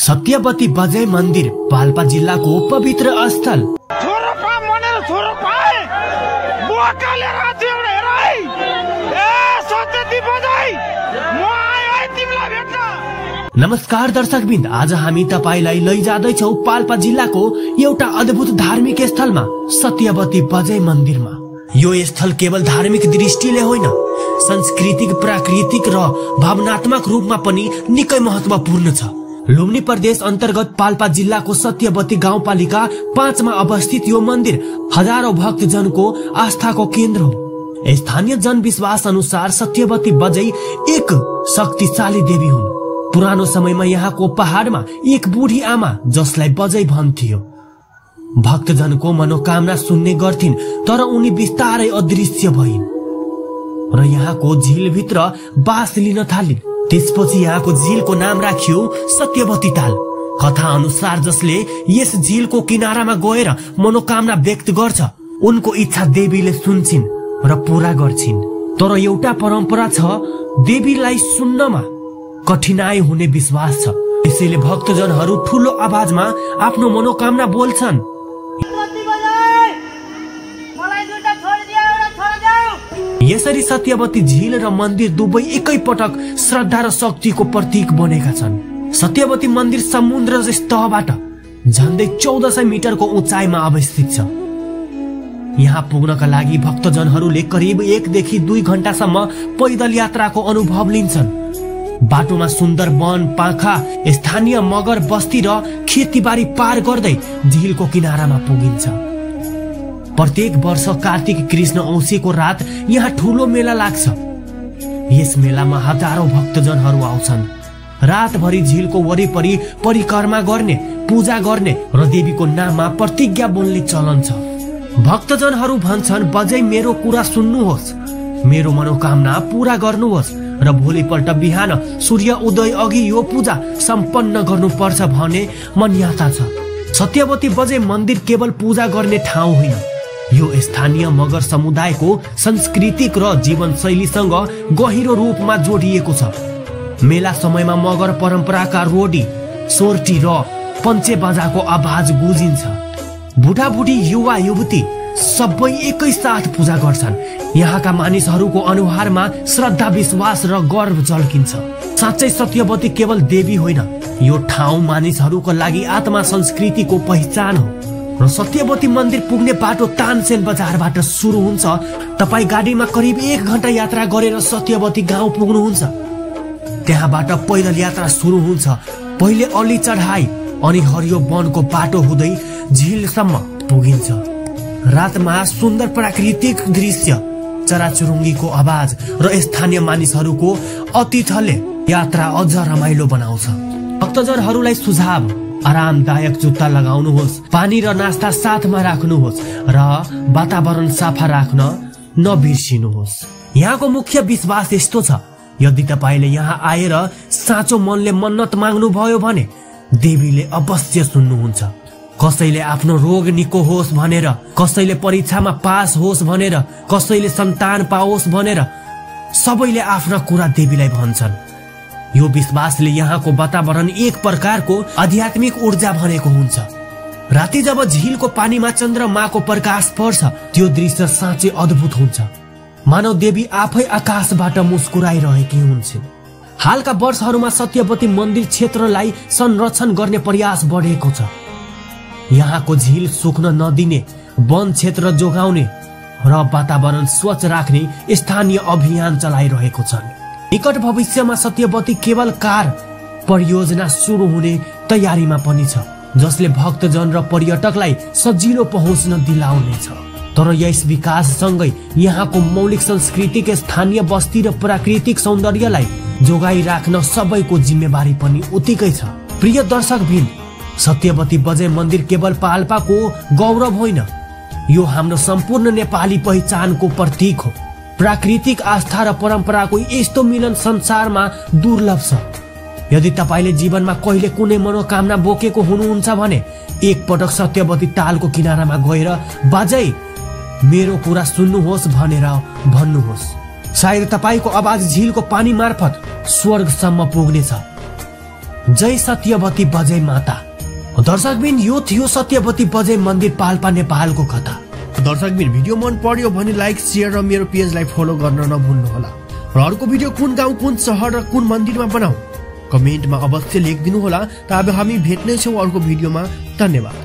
सत्यवती बजै मन्दिर पाल्पा जिल्लाको पवित्र स्थल। नमस्कार दर्शकबिन्द, आज हामी तपाईलाई लैजाँदैछौँ पाल्पा जिल्लाको एउटा अद्भुत धार्मिक स्थलमा, सत्यवती बजै मन्दिरमा। यो स्थल केवल धार्मिक दृष्टिले होइन, सांस्कृतिक, प्राकृतिक र भावनात्मक रूपमा पनि निकै महत्त्वपूर्ण छ। लुम्बिनी प्रदेश अन्तर्गत पाल्पा जिल्लाको सत्यवती गाउँपालिका 5 मा अवस्थित यो मन्दिर हजारौं भक्तजनको आस्थाको केन्द्र हो। स्थानीय जनविश्वास अनुसार सत्यवती बजै एक शक्तिशाली देवी हुन्। पुरानो समयमा यहाँको पहाडमा एक बुढी आमा जसलाई बजै भन्थियो, भक्तजनको मनोकामना सुन्ने गर्थिन्, तर उनी बिस्तारै अदृश्य भइन् र यहाँको झिलभित्र बास लिन थालिन्। त्यसपछि यहाँको झिलको नाम राखियो सत्यवती ताल। कथा अनुसार जसले यस झिलको किनारामा गएर मनोकामना व्यक्त गर्छ, उनको इच्छा देवीले सुन्छिन् र पूरा गर्छिन्। तर एउटा परम्परा छ, देवीलाई सुन्नमा कठिनाई हुने विश्वास छ। त्यसैले भक्तजनहरू ठूलो आवाजमा आफ्नो मनोकामना बोल्छन्। यसरी सत्यवती झिल र मन्दिर दुवै एकै पटक श्रद्धा र शक्तिको प्रतीक बनेका छन्। सत्यवती मन्दिर समुद्र तहबाट झन्डै 1400 मिटरको उचाइमा अवस्थित छ। यहाँ पुग्नका लागि भक्तजनहरूले करिब 1 देखि 2 घण्टासम्म पैदल यात्राको अनुभव लिन्छन्। बाटोमा सुन्दर वन, पाखा, स्थानीय मगर बस्ती र खेतीबारी पार गर्दै झिलको किनारामा पुगिन्छ। प्रत्येक वर्ष कार्तिक कृष्ण औँसीको रात यहाँ ठूलो मेला लाग्छ। यस मेलामा हजारौं भक्तजनहरू आउँछन्। रातभरि झिलको वरिपरि परिक्रमा गर्ने, पूजा गर्ने र देवीको नाममा प्रतिज्ञा बोल्ने चलन छ। भक्तजनहरू भन्छन्, बजै मेरो कुरा सुन्नुहोस्, मेरो मनोकामना पूरा गर्नुहोस् र भोलिपल्ट बिहान सूर्य उदय अघि यो पूजा सम्पन्न गर्नुपर्छ भन्ने मान्यता छ। सत्यवती बजै मन्दिर केवल पूजा गर्ने ठाउँ होइन, यो स्थानीय मगर समुदायको सांस्कृतिक र जीवनशैलीसँग गहिरो रूपमा जोडिएको छ। मेला समयमा मगर परम्पराका रोडी, सोर्टी र पञ्चे बाजाको आवाज गुजिन्छ। बुढाबुढी, युवा युवती सबै एकै साथ पूजा गर्छन्। यहाँका मानिसहरूको अनुहारमा श्रद्धा, विश्वास र गर्व झल्किन्छ। साँच्चै सत्यवती केवल देवी होइन, यो ठाउँ मानिसहरूको लागि आत्मा, संस्कृतिको पहिचान हो। र सत्यवती मन्दिर पुग्ने बाटो तानसेन बजारबाट सुरु हुन्छ। तपाई गाडीमा करिब 1 घण्टा यात्रा गरेर सत्यवती गाउँ पुग्नुहुन्छ। त्यहाँबाट पैदल यात्रा सुरु हुन्छ। पहिले अलि चढाई अनि हरियो वनको बाटो हुँदै झिलसम्म पुगिन्छ। रातमा सुन्दर प्राकृतिक दृश्य, चराचुरुङ्गीको आवाज र स्थानीय मानिसहरूको आतिथ्यले यात्रा अझ रमाइलो बनाउँछ। भक्तजनहरूलाई सुझाव: आरामदायक जुत्ता लगाउनुहोस्, पानी र नास्ता साथमा राख्नुहोस् र वातावरण सफा राख्न नबिर्सिनुहोस्। यहाँको मुख्य विश्वास यस्तो छ, यदि तपाईले यहाँ आएर साँचो मनले मन्नत माग्नु भयो भने देवीले अवश्य सुन्नुहुन्छ। कसैले आफ्नो रोग निको होस् भनेर, कसैले परीक्षामा पास होस् भनेर, कसैले सन्तान पाओस् भनेर, सबैले आफ्ना कुरा देवीलाई भन्छन्। यो विश्वासले यहाँको वातावरण एक प्रकारको आध्यात्मिक ऊर्जा भनेको हुन्छ। राति जब झिलको पानीमा चन्द्रमाको प्रकाश पर्छ, त्यो दृश्य साँच्चै अद्भुत हुन्छ। मानव देवी आफै आकाशबाट मुस्कुराइरहेकी हुन्छन्। हालका वर्षहरूमा सत्यवती मन्दिर क्षेत्रलाई संरक्षण गर्ने प्रयास बढेको छ। यहाँको झिल सुक्न नदिने, वन क्षेत्र जोगाउने र वातावरण स्वच्छ राख्ने स्थानीय अभियान चलाइरहेको छन्। निकट भविष्यमा सत्यवती केवल कार परियोजना सुरु हुने तयारीमा पनि छ, जसले भक्तजन र पर्यटकलाई सजिलो पहुँच्न दिलाउनेछ। तर यस विकाससँगै यहाँको मौलिक सांस्कृतिक, स्थानीय बस्ती र प्राकृतिक सौन्दर्यलाई जोगाइ राख्न सबैको जिम्मेवारी पनि उत्तिकै छ। प्रिय दर्शकबिन्द, सत्यवती बजै मन्दिर केवल पाल्पाको गौरव होइन, यो हाम्रो सम्पूर्ण नेपाली पहिचानको प्रतीक हो। प्राकृतिक आस्था र परम्पराको यस्तो मिलन संसारमा दुर्लभ छ। यदि तपाईले जीवनमा कहिले कुनै मनोकामना बोकेको हुनुहुन्छ भने एक पटक सत्यवती तालको किनारामा गएर बजै मेरो कुरा सुन्नुहोस् भनेर भन्नुहोस्। सायद तपाईको आवाज झिलको पानी मार्फत स्वर्गसम्म पुग्नेछ। जय सत्यवती बजै माता। दर्शकबिन यो थियो सत्यवती बजै मन्दिर पाल्पा नेपालको कथा। दर्शकबिन भिडियो मन पर्यो भने लाइक शेयर र मेरो पेजलाई फलो गर्न नभुल्नुहोला। र अर्को भिडियो कुन गाउँ कुन शहर र कुन मन्दिरमा बनाऊ कमेन्टमा अवश्य लेखिदिनु होला। त अब हामी भेट्नेछौँ अर्को भिडियोमा। धन्यवाद।